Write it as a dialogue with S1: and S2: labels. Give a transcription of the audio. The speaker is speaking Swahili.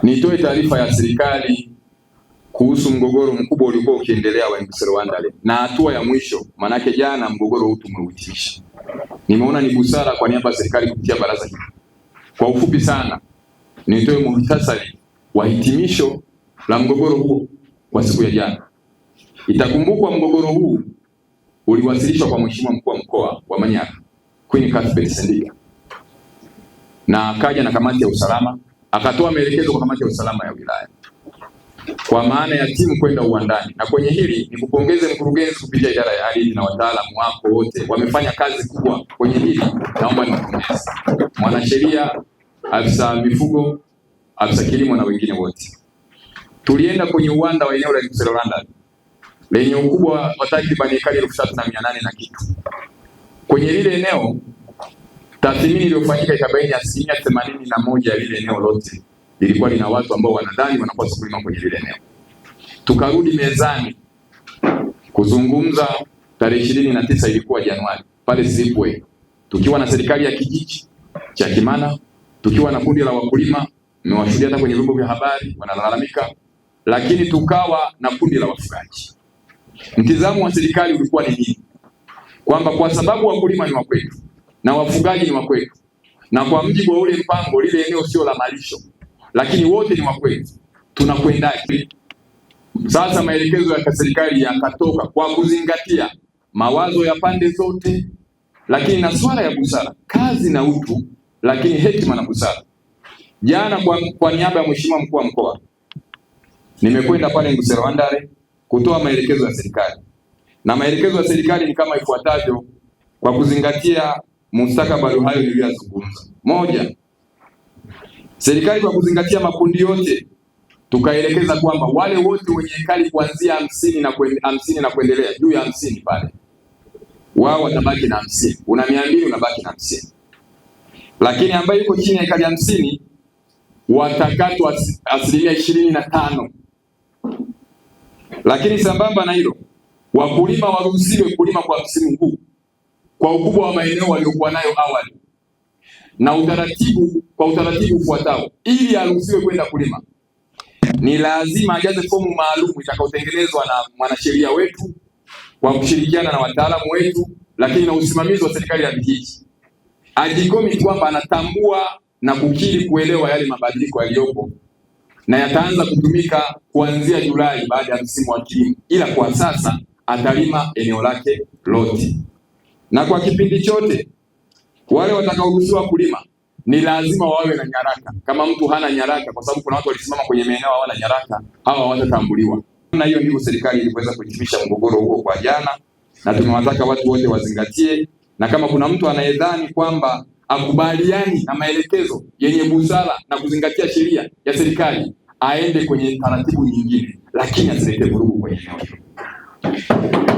S1: Nitoe taarifa ya serikali kuhusu mgogoro mkubwa uliokuwa ukiendelea wa Ngusero na hatua ya mwisho, manake jana mgogoro huu tumeuhitimisha. Nimeona ni busara kwa niaba ya serikali kupitia baraza hili, kwa ufupi sana nitoe muhtasari wa hitimisho la mgogoro huo kwa siku ya jana. Itakumbukwa mgogoro huu uliwasilishwa kwa Mheshimiwa Mkuu wa Mkoa wa Manyara Queen Cuthbert Sendiga, na akaja na kamati ya usalama akatoa maelekezo kwa kamati ya usalama ya wilaya kwa maana ya timu kwenda uwandani. Na kwenye hili nikupongeze mkurugenzi kupitia idara ya ardhi na wataalamu wako wote wamefanya kazi kubwa kwenye hili, naomba niwapongeze mwanasheria, afisa mifugo, afisa kilimo na wengine wote. Tulienda kwenye uwanda wa eneo la Landa lenye ukubwa wa takriban ekari 3800 na kitu. Kwenye lile eneo tathmini iliyofanyika ikabaini 81% ya lile eneo lote lilikuwa lina watu ambao wanadhani wanapaswa kulima kwenye lile eneo. Tukarudi mezani kuzungumza tarehe 29 ilikuwa Januari pale Slipway, tukiwa na serikali ya kijiji cha Kimana, tukiwa na kundi la wakulima, nimewashuhudia hata kwenye vyombo vya habari wanalalamika, lakini tukawa na kundi la wafugaji. Mtizamo wa serikali ulikuwa ni nini? Kwamba kwa sababu wakulima ni wakwetu na wafugaji ni wakwetu, na kwa mjibu wa ule mpango lile eneo sio la malisho, lakini wote ni wakwetu, tunakwendaje? Sasa maelekezo ya serikali yakatoka kwa kuzingatia mawazo ya pande zote, lakini na swala ya busara, kazi na utu, lakini hekima na busara. Jana kwa niaba ya Mheshimiwa Mkuu wa Mkoa nimekwenda pale Ngusero kutoa maelekezo ya serikali, na maelekezo ya serikali ni kama ifuatavyo, kwa kuzingatia mustakabali hayo niliyozungumza. Moja, serikali kwa kuzingatia makundi yote tukaelekeza kwamba wale wote wenye ekari kuanzia 50 na kuendelea juu ya 50 pale wao watabaki na 50. Una 200 unabaki na 50, lakini ambaye yuko chini ya ekari 50 watakatwa 25%. Lakini sambamba na hilo, wakulima waruhusiwe kulima kwa msimu huu kwa ukubwa wa maeneo waliokuwa nayo awali na utaratibu kwa utaratibu ufuatao. Ili aruhusiwe kwenda kulima, ni lazima ajaze fomu maalum itakayotengenezwa na mwanasheria wetu kwa kushirikiana na wataalamu wetu, lakini na usimamizi wa serikali ya vijiji. Ajikomiti kwamba anatambua na kukiri kuelewa yale mabadiliko yaliyopo na yataanza kutumika kuanzia Julai baada ya msimu wa kilimo, ila kwa sasa atalima eneo lake lote na kwa kipindi chote wale watakaoruhusiwa kulima ni lazima wawe na nyaraka. Kama mtu hana nyaraka, kwa sababu kuna watu walisimama kwenye maeneo hawana nyaraka, hawa hawatatambuliwa. Na hiyo ndivyo serikali iliweza kuhitimisha mgogoro huo kwa jana, na tumewataka watu wote wazingatie, na kama kuna mtu anayedhani kwamba akubaliani na maelekezo yenye busara na kuzingatia sheria ya serikali aende kwenye taratibu nyingine, lakini asilete vurugu kwenye eneo hilo.